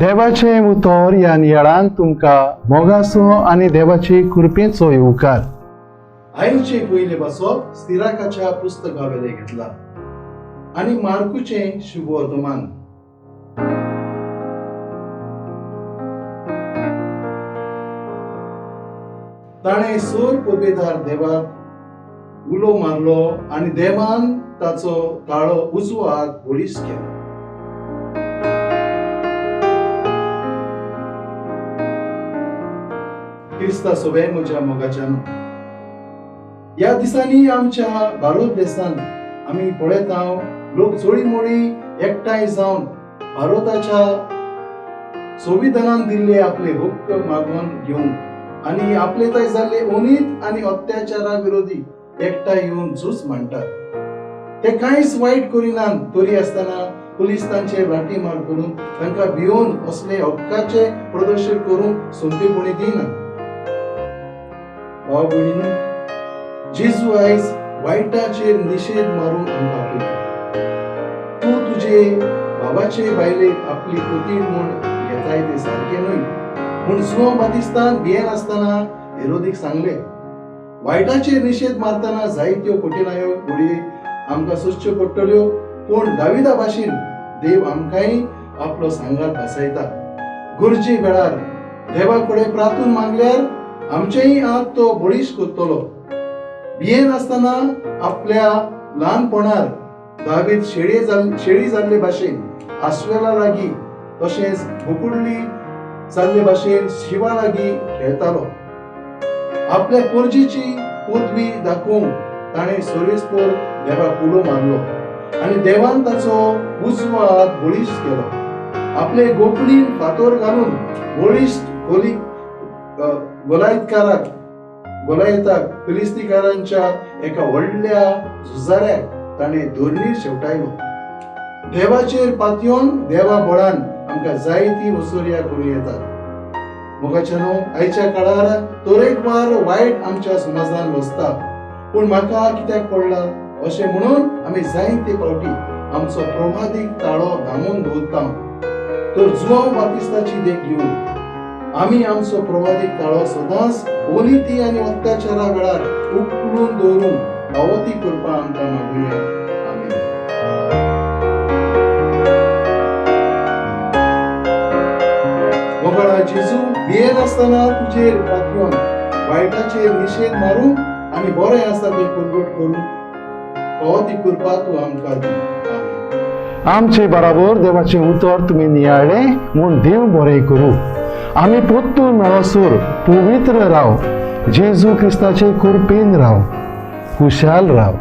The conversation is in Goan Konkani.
देवाचें उतर ह्या नियाळान तुमकां मोगाचो आनी देवाचे कृपेचो येवकार. आयचे पयले बसप स्थिराकाच्या पुस्तका वेले घेतला आनी मार्कुचें शुभवर्तमान. ताणें सोर पदवेदार देवाक उलो मारलो आनी देवान ताचो ताळो उजवो हात बळीस केलो. क्रिस्ता सोबे म्हज्या मोगाच्यान ह्या दिसांनी आमच्या भारत देशांत आमी पळयता लोक जोडीमोडी एकठांय जावन भारताच्या संविधानान दिल्ले आपले हक्क मागून घेवंक आनी आपले थंय जाल्ले अनीत आनी अत्याचारा विरोधी एकठांय येवन झूज मांडटात. ते कांयच वायट करिनात तरी आसतना पुलीस तांचेर लाठी मार करून तांकां भियोवन असले हक्काचे प्रदर्शन करूंक सोंपेपणी दिनात. भाव भयणीनो, जेजू आयज वायटाचेर निशेध मारून आमकां आपयता. तूं तुजे बाबाचे बायलेक आपली पतीण म्हूण घेताय तें सारकें न्हय म्हूण जुवांव बातिस्तान भियेनासतना हेरोदीक सांगलें. वायटाचेर निशेध मारतना जायत्यो कठिणायो घडये आमकां सोंसच्यो पडटल्यो, पूण दाविदा भाशेन देव आमकांय आपलो सांगात भासयता. गरजे वेळार देवा कडेन प्रार्थून मागल्यार आमचेय हात तो बळीश करतलो. भियेनासतना आपल्या ल्हानपणार दावीद शेळी जाल्ले भाशेन आस्वेला लागीं तशेंच बोकुडली जाल्ले भाशेन शिवा लागीं खेळटालो. आपल्या पोरजीची पदवी दाखोवंक ताणें सोरेस्पोर देवाक उलो मारलो आनी देवान ताचो उजवो हात बळिश्ट केलो. आपले गोपणीन फातोर घालून बळिश्ट गोली गोलायतकाराक गोलायताक फिलिस्तीकारांच्या एका व्हडल्या झुजाऱ्याक ताणें धरणीर शेवटायलो. देवाचेर पातयेवन देवा बळान आमकां जायती वसुर्या करूं येतात. मोगाच्यानो, आयच्या काळार तरेकवार वायट आमच्या समाजान वसता, पूण म्हाका कित्याक पडला अशें म्हणून आमी जायते फावटी आमचो प्रवादीक ताळो दामून दवरता. तर जुवांव बातिस्ताची देख घेवन आमी आमचो प्रवादीक ताळो सदांच अनिती आनी अत्याचारा वेळार उखलून दवरूंक फावो ती कृपा आमकां मागुया. आमेन. मोगाळा जेजू, भियेनासतना तुजेर पातयेवन वायटाचेर निशेध मारूंक आनी बरें आसा तें परगट करूंक फावो ती कृपा तूं आमकां दी. आमेन. आमचे बराबर देवाचें उतर तुमी नियाळ्ळें म्हूण देव बरें करूं. आमी पोत्तून मेळसर पवित्र राव, जेजू क्रिस्ताचे कृपेन राव, खुशाल राव.